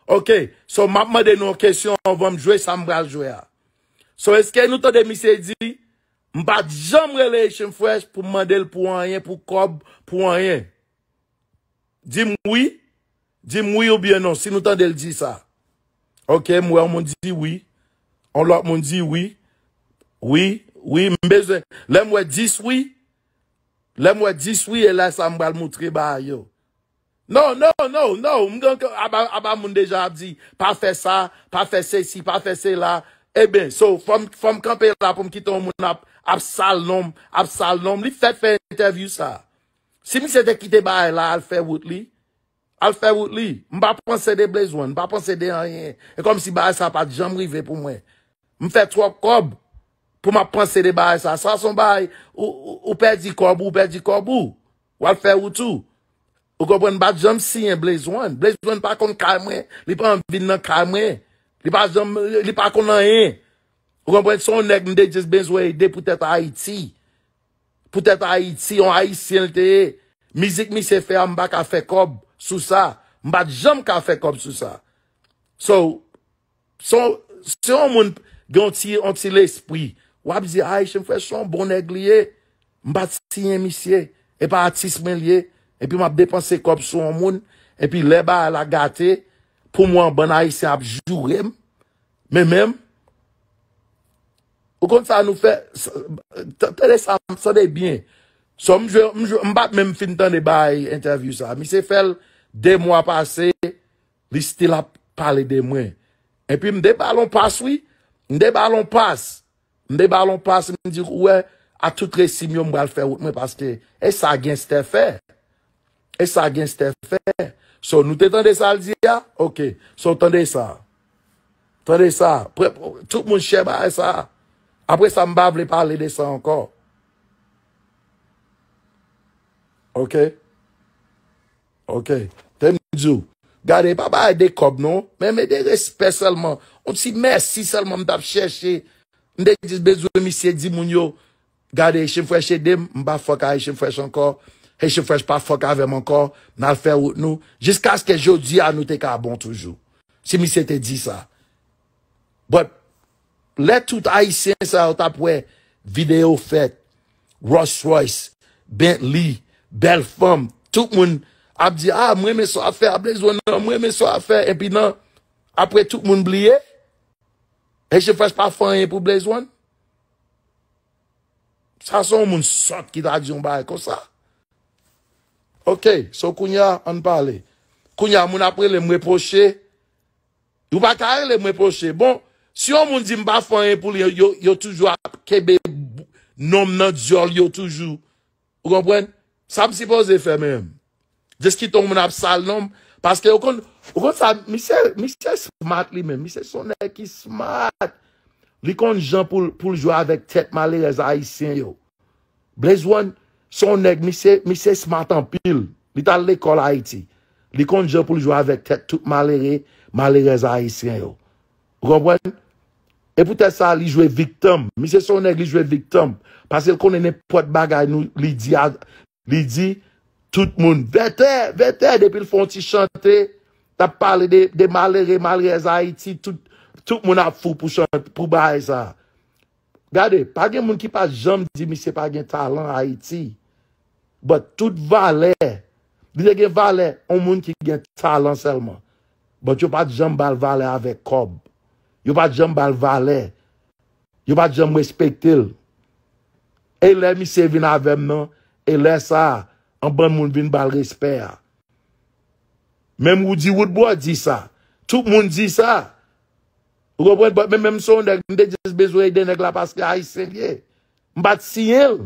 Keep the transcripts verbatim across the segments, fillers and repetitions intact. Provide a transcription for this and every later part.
Ok, so m ap mande nou yon kesyon anvan m jwe sa m pral jwe a. So, èske nou tande misye di, m pa t janm rele Haitian Fresh pou m mande l pou anyen, pou kòb, pou anyen? Di m wi. Di m wi oubyen non, si nou tande l di sa. Ok, m wè yon moun di wi. Yon lòt moun di wi. Wi, wi, m bezwen. Lè m wè dis wi, lè m wè dis wi, e lè sa m pral moutre bagay yo. No, no, no, no. M gen aba, aba moun deja ap di, pa fè sa, pa fè sesi, pa fè sela. Ebyen, so, fò m, fò m kanpe la pou m kite yon moun ap, ap sal non m, ap sal non m. Li fèk fè entèvyou sa. Si misye te kite bagay la, al fè wout li, al fè wout li. M pa panse de Blaze One, m pa panse de anyen. E kòmsi bagay sa pa t janm rive pou mwen. M fè twòp kòb pou m ap panse de bagay sa. Sa se yon bagay, ou, ou, ou pèdi kòb ou, ou pèdi kòb ou. W al fè wout ou. Ou konprann, m pa t janm siyen Blaze One. Blaze One pa konn kay mwen, li pa anvi vin nan kay mwen. Li pa janm, li pa konn anyen. Ou konprann, se yon nèg m te just bezwen ede poutèt Ayiti. Poutèt Ayiti, yon Ayisyen l te ye. Mizik misye fè a, m pa ka fè kòb sou sa. M pa t janm ka fè kòb sou sa. So, se yon, se yon moun gen yon ti, yon ti lespri. W ap di, Haitian Fresh se yon bon nèg li ye. M pa t siyen misye. E pa atis mwen li ye. Epi m ap depanse kòb sou yon moun. Epi lè bagay la gate, pou mwen, yon bann Ayisyen ap joure m. Men menm, ou konn sa nou fè? Tande sa, tande byen. So, m jwe, m jwe, m pa t menm fin tande bay entèvyou sa. Misye fè l de mwa pase, li still ap pale de mwen. Epi m te ba l on pas, wi. M te ba l on pas. M te ba l on pas, m di, ou wè, a tout resi m yo, m pral fè wout mwen, paske e sa genstè fè. E sa genstè fè. So, nou te tande sa l di a? Ok. So, tande sa. Tande sa. Pre-, tout moun share bagay sa. Apre sa, m pa vle pale de sa ankò. Ok. Ok. Te m di w, gade, pa bagay de kòb, non. Men, men de respè sèlman. On ti mèsi sèlman m t ap chèche. M te jis bezwen misye di moun yo, gade, Haitian Fresh ede m, m pa fuck a Haitian Fresh ankò. Haitian Fresh pa fuck avè m ankò. N al fè wout nou. Jiskaske jodi a, nou te ka bon toujou. Si misye te di sa. But, lè tout Ayisyen sa yo t ap wè videyo fèt, Rolls Royce, Bentley, bèl fanm, tout moun ap di, ah, m renmen sa w ap fè a, Blaze One nan, m renmen sa w ap fè. Epi nan, apre tout moun bliye, Haitian Fresh pa fè anyen pou Blaze One. Sa se yon moun sòt ki ta di yon bagay konsa. Ok, so kounye a, ann pale. Kounye a, moun ap rele m reproche. Ou pa ka rele m reproche. Bon, si yon moun di m pa fè anyen pou li, yo, yo toujou ap kenbe non m nan dyòl yo toujou. Ou konprann? Sa m sipoze fè menm? Just kite yon moun ap sal non m. Paske ou konn, ou konn sa, misye, misye smart li menm. Misye se yon nèg ki smart. Li konn jan pou l, pou l jwe avèk tèt malerèz ayisyen yo. Blaze One, se yon nèg, misye, misye smart anpil. Li t al lekòl Ayiti. Li konn jan pou l jwe avèk tèt tout malere, malerèz ayisyen yo. Ou konprann? E poutèt sa, li jwe viktim. Misye se yon nèg, li jwe viktim. Paske l konnen nenpòt bagay nou, li di a, li di, tout moun, vètè, vètè, depi l fè yon ti chante, t ap pale de, de malere, malerèz Ayiti, tout, tout moun ap fou pou chante, pou bagay sa. Gade, pa gen moun ki pa janm di misye pa gen talan Ayiti. But tout valè, li te gen valè, yon moun ki gen talan sèlman. But yo pa t janm ba l valè avèk kòb. Yo pa t janm ba l valè. Yo pa t janm respekte l. E lè misye vin avè m nan, e lè sa a, yon bann moun vin ba l respè a. Menm Roody Woodboy di sa. Tout moun di sa. Ou konprann? But men, menm si yon nèg, m te just bezwen ede nèg la paske ayisyen l ye. M pa t siyen l.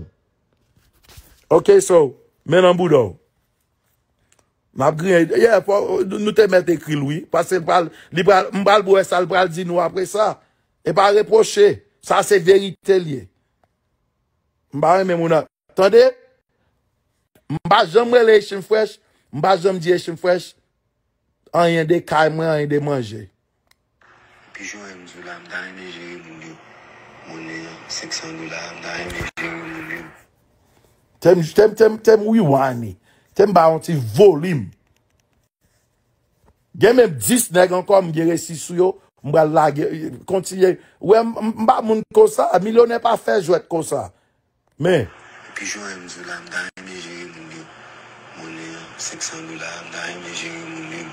Ok, so, men nan bouda w. M ap griyen. Yeah, fò, nou te mèt ekri l, wi. Paske l pral, li pral, m pral wè sa l pral di nou apre sa. E pa repwoche. Sa se verite l ye. M pa renmen moun nan. Tande? M pa janm rele Echanj Frèch. M pa janm di Echanj Frèch anyen de kay mwen, anyen de manje. Pijon M di w la, m ta renmen jere boul yo. Monnen an, senk san dola, m ta renmen jere boul yo. Tem, tem, tem, tem rewind li. Tem ba yon ti volim. Gen menm dis nèg ankò m gen resi sou yo, m pral lage, kontinye. Wè, m, m, m pa moun konsa, milyonè pa fè jwèt konsa. Men. Epi jan m di w la, m ta renmen jere moun yo. Monnen an, senk san dola, m ta renmen jere moun yo.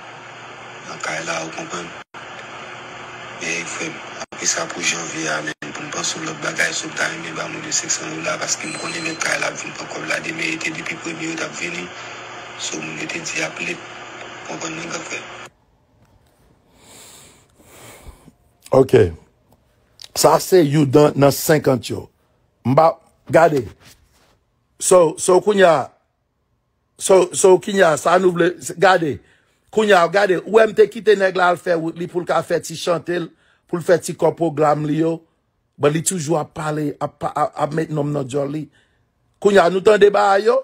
Nan kay la, ou konprann? Men, frè m, apre sa pou janvye a, men, pou m panse yon lòt bagay, so m ta renmen ba moun yo senk san dola, paske m konnen lè kay la ap vin pran kòb la demen, e te depi premye yo t ap vini. So, moun yo te di ap late. Ou konprann, men, gran frè? Ok. Sa se youn nan, nan senkant yo. M pa, gade. So, so, kounye a, so, so, kounye a, sa nou vle, gade. Kounye a, gade, ou wè m te kite nèg la al fè wout li pou l ka fè ti chante l, pou l fè ti kòb pwogram li yo. But li toujou ap pale, ap, ap, ap met nonm nan dyòl li. Kounye a, nou tande bagay yo?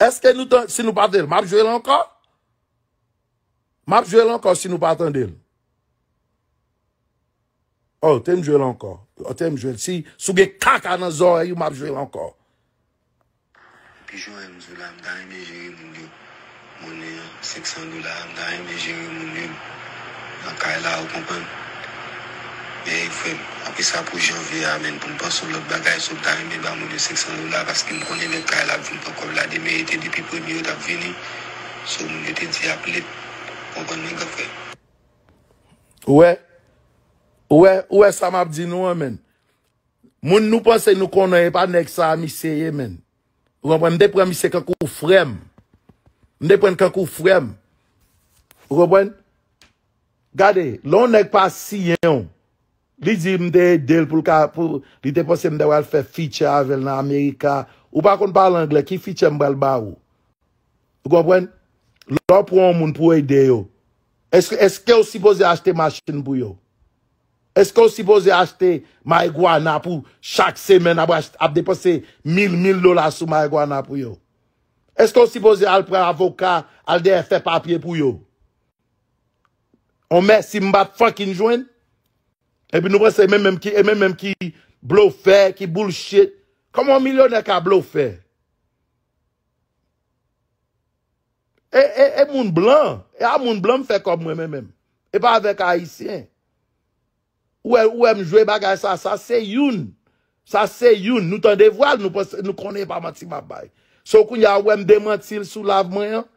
Èske nou tan-, si nou pa tande l, m ap jwe l ankò? M ap jwe l ankò si nou pa tande l. Oh, te m jwe l ankò. Oh, te m jwe l. Si, si w gen kaka nan zòrèy ou, m ap jwe l ankò. Epi jan m di w la, m ta renmen jere moun yo. Monnen an, senk san dola, m ta renmen jere moun yo. Nan kay la, ou konprann? Men, frè m, apre sa pou janvye a, men, pou m panse yon lòt bagay, so m ta renmen ba moun yo senk san dola, paske m konnen lè kay la ap vin pran kòb la demen, e te depi premye yo t ap vini. So, moun yo te di ap late. Ou konprann, men, gran frè? Ou wè? Ou wè, ou wè sa m ap di nou an, men. Moun nou panse nou konnen, e pa nèg sa a misye ye, men. Ou konprann? M te pran misye kankou frè m. M te pran l kankou frè m. Ou konprann? Gade, lè yon nèg pa siyen w, li di m te ede l pou l ka, pou, li te panse m te pral fè feature avè l nan Amerika. Ou pa konn pale anglè, ki feature m pral ba ou? Ou konprann? Lè w pran yon moun pou ede yo, èske, èske w sipoze achte machin pou yo? Èske w sipoze achte marigwana pou chak semèn ap, ach-, ap depanse mil, mil dola sou marigwana pou yo? Èske w sipoze al pran avoka, al dèyè fè papye pou yo? On mèsi m pa t fucking jwenn. Epi nou panse e menm menm ki, e menm menm ki blofè, ki bullshit. Kòman yon milyonè ka blofè? E, e, e moun blan, e a moun blan m fè kòb mwen menm menm. E pa avèk ayisyen. Ou wè, ou wè m jwe bagay sa, sa se youn. Sa se youn. Nou tande vwa l, nou panse, nou konnen e pa manti m ap bay. So kounye a ou wè m demanti l sou live mwen an.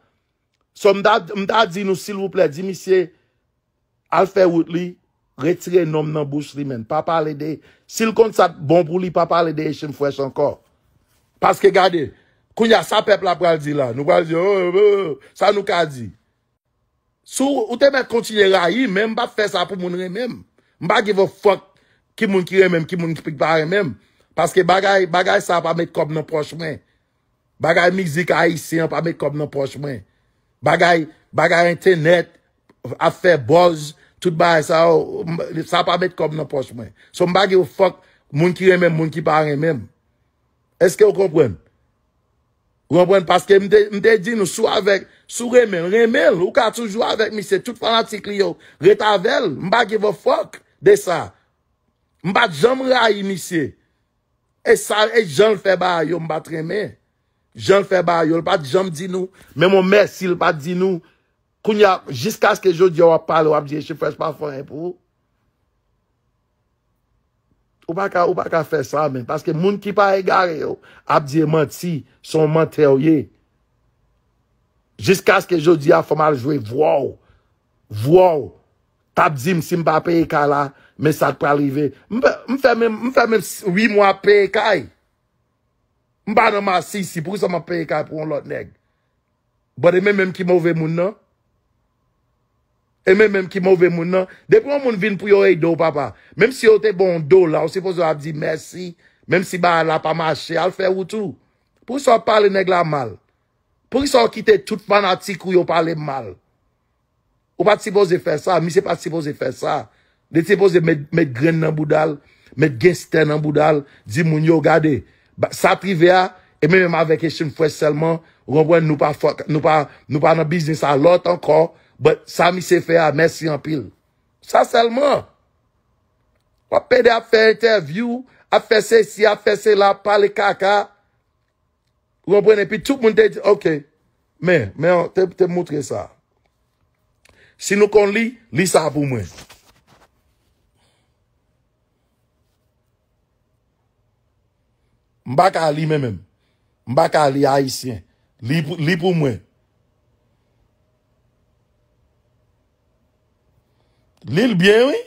So m ta, m ta di nou silvouplè, di misye al fè wout li, retire non m nan bouch li, men. Pa pale de, si l konn sa t bon pou li, pa pale de Echann Fresh ankò. Paske gade, kounye a sa pèp la pral di la. Nou pral di, oh, oh, oh, sa nou ka di? Si w, ou te mèt kontinye rayi, men m p ap fè sa pou moun renmen m. M pa give a fuck ki moun ki renmen m, ki moun ki pa renmen m. Paske bagay, bagay sa pa met kòb nan pòch mwen. Bagay mizik ayisyen an pa met kòb nan pòch mwen. Bagay, bagay entènèt, ap fè buzz, tout bagay sa yo, m-, sa pa met kòb nan pòch mwen. So m pa give a fuck moun ki renmen m, moun ki pa renmen m. Èske w konprann? Ou konprann? Paske m te, m te di nou, si w avèk, si w renmen l, renmen l. Ou ka toujou avèk misye, tout fanatik li yo, ret avè l. M pa give a fuck de sa. M pa t janm rayi misye. E sa, e jan l fè bagay yo, m pa t renmen. Jan l fè bagay yo, l pa t janm di nou, menm yon mèsi l pa t di nou. Kounye a, jiskaske jodi a w ap pale, w ap di Echann Fresh pa fè anyen pou ou. Ou pa ka, ou pa ka fè sa, men. Paske moun ki pa egare yo ap di e manti, se yon mantè w ye. Jiskaske jodi a, fò m al jwe vwa w. Vwa w. T ap di m si m pa peye kay la, men sa k pral rive. M fè, m fè menm, m fè menm uit mwa ap peye kay. M pa nan masisi, poukisa m ap peye kay pou yon lòt nèg? But e menm menm ki move moun nan. E menm menm ki move moun nan. Depi yon moun vin pou yo ede w, papa. Menm si yo te ba w yon dola, ou sipoze ap di mèsi. Menm si bagay la pa mache, al fè wout ou. Poukisa w ap pale nèg la mal? Poukisa w kite tout fanatik ou yo pale m mal? Ou pa t sipoze fè sa, misye pa t sipoze fè sa. Li t sipoze met, met grenn nan bouda l, met genstè nan bouda l, di moun yo, gade, ba, sa t rive a, e menm menm avèk Echann Fresh sèlman, ou konprann, nou pa fòk, nou pa, nou pa nan biznis a lòt ankò, but sa misye fè a, mèsi anpil. Sa sèlman. W ap pede ap fè entèvyou, ap fè sesi, ap fè sela, ap pale kaka. Ou konprann? Epi tout moun te di, ok. Men, men, te, te moutre sa. Si nou konn li, li sa pou mwen. M pa ka li men menm. M pa ka li ayisyen. Li pou, li pou mwen. Li l byen, wi.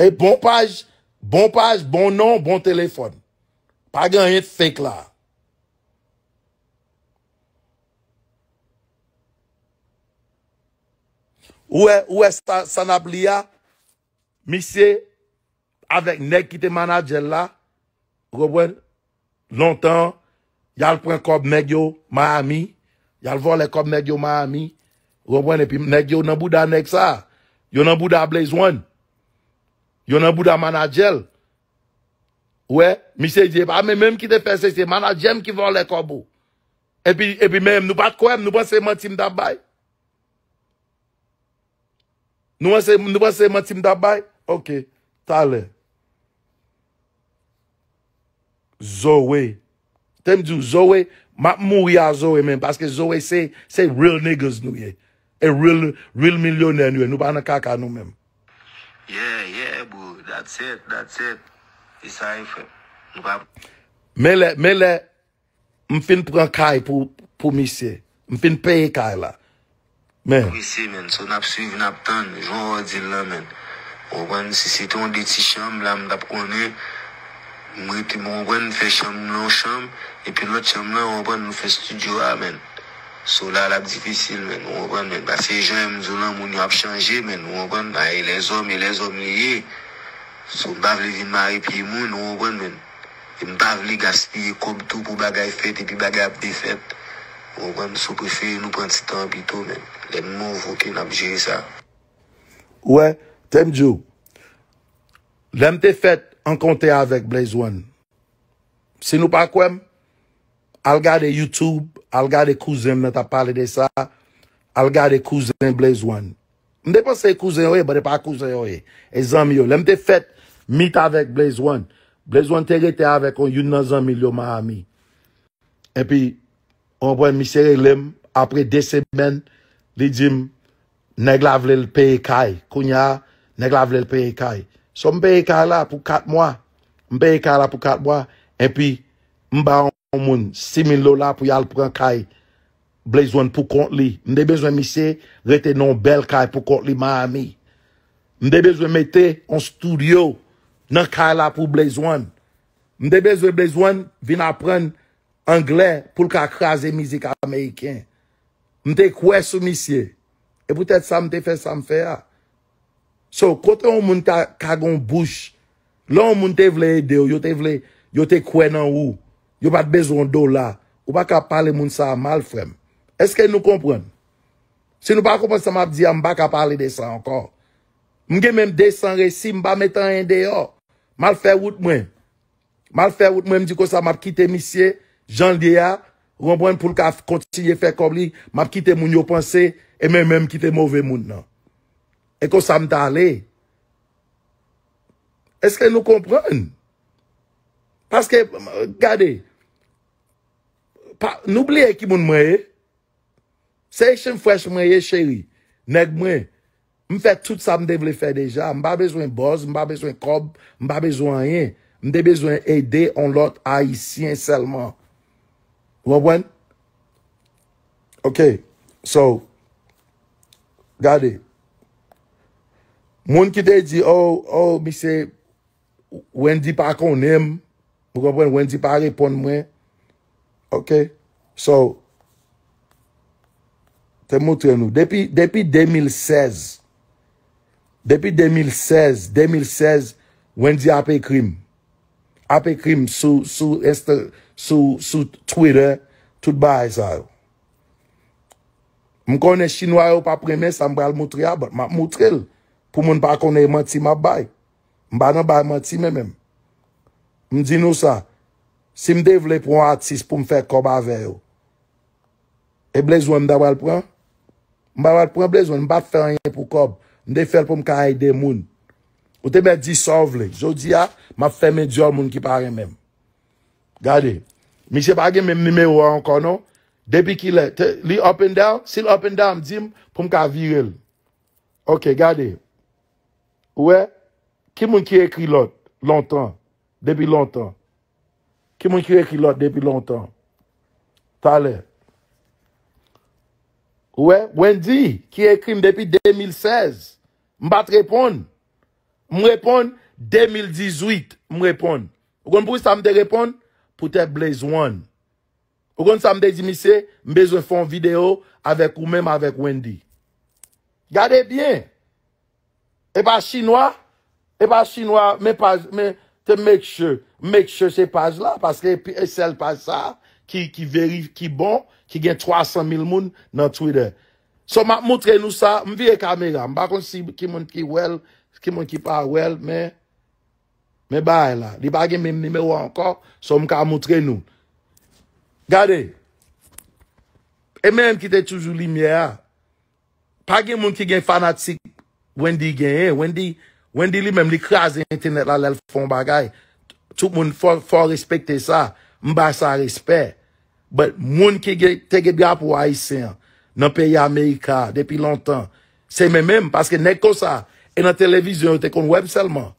E bon paj, bon paj, bon non, bon telefòn. Pa gen anyen fake la. Ou wè, ou wè sa, sa n ap li a? Misye avèk nèg ki te manadjè l la, ou konprann? Lontan, y al pran kòb nèg yo Miami, y al vòlè kòb nèg yo Miami, ou konprann? Epi nèg yo nan bouda nèg sa, yo nan bouda Blaze One, yo nan bouda manadjè l. Ou wè, misye di, e pa mwen menm ki te fè se, se manadjè m ki vòlè kòb ou. Epi, epi menm, nou pa t kwè m, nou panse manti m t ap bay. Nou panse, nou panse manti m t ap bay? Ok, talè. Zoe. Te m di w, Zoe, m ap mouri a Zoe menm, paske Zoe se, se real niggas nou ye. E real, real milyonè nou ye. Nou pa nan kaka nou menm. Yeah, yeah, bro. That's it, that's it. E sa e, frè m. Nou pa Men lè, men lè m fin pran kay pou, pou misye. M fin peye kay la. Men. Apresye, men. So, n ap swiv, n ap tann. Jan w di l lan, men. Ou konprann? Si se te yon de ti chanm, la, m t ap konnen. M rete, m konprann, fè chanm nan yon chanm. Epi lòt chanm nan, ou konprann, nou fè studio a, men. So, la, l ap difisil, men. Ou konprann, men. Paske jan m di w lan, moun yo ap chanje, men. Ou konprann? Ay, lèzòm, e lèzòm li ye. So, m pa vle vin mare pye moun, ou konprann, men. E m pa vle gaspiye kòb tou pou bagay fèt epi bagay ap defèt. Ou konprann? So prefere nou pran ti tan an pito, men. Lè n move, oke, n ap jere sa. Ou wè, te m di w, lè m te fèt rankontre avèk Blaze One, si nou pa kwè m, al gade YouTube, al gade kouzen m nan t ap pale de sa, al gade kouzen Blaze One. M te panse e kouzen yo ye, but e pa kouzen yo ye. E zanmi yo. Lè m te fèt meet avèk Blaze One, Blaze One te rete avèk yon, youn nan zanmi l yo Miami. Epi, ou konprann, misye rele m, apre de semèn, li di m, nèg la vle l peye kay. Kounye a, nèg la vle l peye kay. So, m peye kay la pou kat mwa. M peye kay la pou kat mwa. Epi, m ba yon moun sis mil dola pou y al pran kay Blaze One pou kont li. M te bezwen misye rete nan yon bèl kay pou kont li Miami. M te bezwen mete yon studio nan kay la pou Blaze One. M te bezwen Blaze One vin aprann anglè pou l ka kraze mizik ameriken. M te kwè sou misye. E poutèt sa m te fè sa m fè a. So, kote yon moun ka, ka gen yon bouch, lè yon moun te vle ede w, yo te vle, yo te kwè nan ou, yo pa t bezwen yon dola, ou pa ka pale moun sa a mal, frè m. Èske nou konprann? Si nou pa konprann sa m ap di a, m pa ka pale de sa ankò. M gen menm de san resi, m pa met anyen deyò. M al fè wout mwen. M al fè wout mwen, m di konsa m ap kite misye, jan l ye a, ou konprann, pou l ka kontinye fè kòb li, m ap kite moun yo panse, e men menm kite move moun nan. E konsa m t ale. Èske nou konprann? Paske, gade, pa, nou bliye ki moun mwen ye. Se Haitian Fresh mwen ye, cheri. Nèg mwen. M fè tout sa m te vle fè deja. M pa bezwen buzz, m pa bezwen kòb, m pa bezwen anyen. M te bezwen ede yon lòt Ayisyen sèlman. Ou konprann? Ok. So, gade. Moun ki te di, oh, oh, misye, Wendy pa konnen m. Ou konprann? Wendy pa reponn mwen. Ok? So, te montre nou. Depi, depi de mil sèz, depi de mil sèz, de mil sèz, Wendy ap ekri m. Ap ekri m sou, sou Insta, sou, sou Twitter, tout bagay sa yo. M konnen Chinwa yo p ap renmen sa m pral montre a, but m ap montre l. Pou moun pa konnen e manti m ap bay. M pa nan bay manti men menm. M di nou sa, si m te vle pran yon atis pou m fè kòb avè yo, e Blaze One m ta pral pran? M pa pral pran Blaze One, m pa t fè anyen pou kòb. M te fè l pou m ka ede moun. Ou te mèt di sa w vle. Jodi a, m ap fèmen dyòl moun ki pa renmen m. Gade, misye pa gen menm nimewo a ankò non. Depi kilè, te, li up and down, si l up and down, di m pou m ka vire l. Ok, gade. Ou wè? Ki moun ki ekri lòt lontan? Depi lontan. Ki moun ki ekri lòt depi lontan? Talè. Ou wè? Wendy, ki ekri m depi de mil sèz. M pa t reponn. M reponn de mil dizuit. M reponn. Ou konn poukisa m te reponn? Poutèt Blaze One. Ou konn sa m te di misye? M bezwen fè yon videyo avèk ou menm avèk Wendy. Gade byen. E pa chinwa? E pa chinwa, men paj, men te make sure, make sure se paj la, paske e pi- e sèl paj sa ki, ki veri, ki bon, ki gen twa san mil moun nan Twitter. So, m ap moutre nou sa, m vire kamera, m pa konn si ki moun ki wè l, ki moun ki pa wè l, men, men bagay la, li pa gen menm nimewo ankò, so m ka moutre nou. Gade, e menm ki te toujou limyè a. Pa gen moun ki gen fanatik Wendy genyen. Wendy, Wendy li menm, li kraze entènèt la lè l fè yon bagay. Tout moun fò, fò respekte sa. M ba sa respè. But moun ki gen, te gen drapo ayisyen an nan peyi Amerika depi lontan, se men menm, paske nèg konsa, e nan televizyon yo te konn wè m sèlman.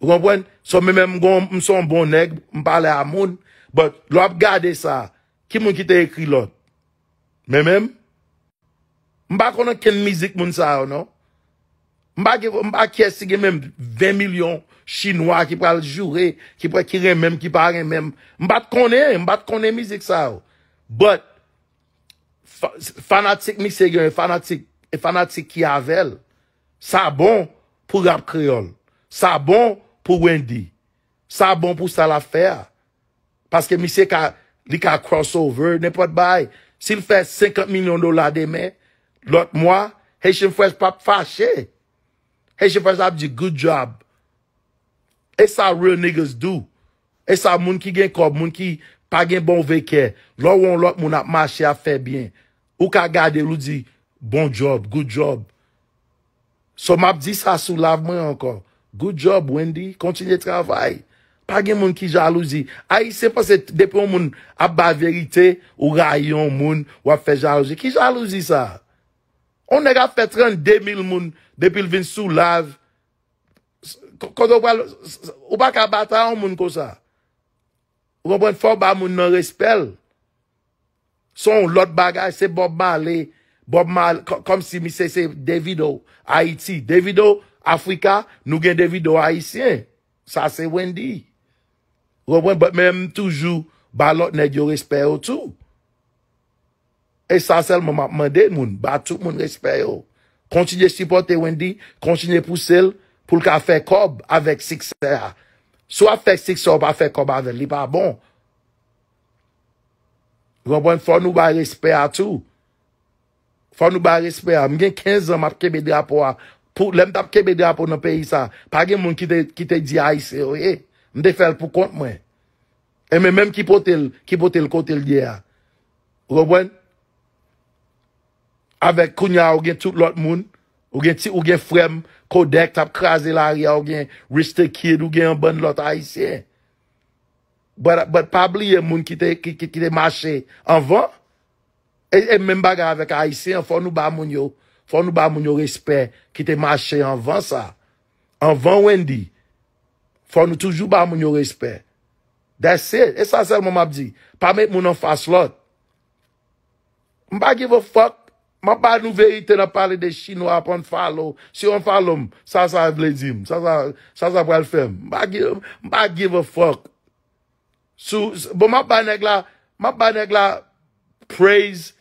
Ou konprann? So, men menm, m gon, m se yon bon nèg, m pale a moun. But lè w ap gade sa, ki moun ki te ekri lòt? Men menm? M pa konn ankenn mizik moun sa yo, non. M pa gen, m pa kiyès ki gen menm ven milyon chinwa ki pral joure, ki pral, ki renmen m, ki pa renmen m. M pa t konnen, m pa t konnen mizik sa yo. But, fa- fanatik misye gen, fanatik, e fanatik ki avè l. Sa bon pou rap kreyòl. Sa bon pou Wendy. Sa bon pou sa l ap fè a. Paske misye ka, li ka cross over, nenpòt bagay. Si l fè senkant milyon dola demen, lòt mwa, Haitian Fresh p ap fache. Haitian Fresh ap di, "Good job." E sa real niggas do. E sa moun ki gen kòb, moun ki pa gen move kè. Lè w wè yon lòt moun ap mache, ap fè byen, ou ka gade l, ou di, "Bon job, good job." So, m ap di sa sou live mwen ankò. Good job, Wendy. Kontinye travay. Pa gen moun ki jalouzi. Ayisyen panse depi yon moun ap bay verite, ou rayi yon moun, w ap fè jalouzi. Ki jalouzi sa? Yon nèg ap fè trannde mil moun depi l vin sou live. Kote w pral, ou pa ka batay yon moun konsa. Ou konprann? Fò w ba moun nan respè l. Se yon lòt bagay, se Bob Marley. Bob Marley, kò- kòmsi misye se Davido Ayiti. Davido Afrika, nou gen Davido ayisyen. Sa se Wendy. Ou konprann? But men m toujou ba lòt nèg yo respè yo tou. E sa sèlman m ap mande moun, ba tout moun respè yo. Kontinye sipòte Wendy, kontinye pouse l pou l ka fè kòb avèk siksè a. Si w ap fè siksè, w pa fè kòb avè l, li pa bon. Ou konprann? Fò nou bay respè a tou. Fò nou bay respè a. M gen kenz an m ap kenbe drapo a. Pou, lè m t ap kenbe drapo nan peyi sa, pa gen moun ki te, ki te di Ayisyen yo ye. M te fè l pou kont mwen. E men menm ki pote l, ki pote l kote l ye a. Ou konprann? Avèk kounye a, ou gen tout lòt moun. Ou gen ti, ou gen frè m, Kodak t ap kraze lari a, ou gen Rich the Kid, ou gen yon bann lòt Ayisyen. But, but pa bliye moun ki te, ki, ki, ki te mache anvan. E, e menm bagay avèk Ayisyen an, fò nou ba moun yo, fò nou ba moun yo respè ki te mache anvan sa. Anvan Wendy. Fò nou toujou ba moun yo respè. That's it. E sa sèlman m ap di. Pa met moun anfas lòt. M pa give a fuck. M ap ba nou verite nan pale de chinwa ap unfollow. Si yo unfollow m, sa sa vle di m? Sa sa, sa sa pral fè m? M pa give, m pa give a fuck. Sou, s- bon, m ap ba nèg la, m ap ba nèg la praise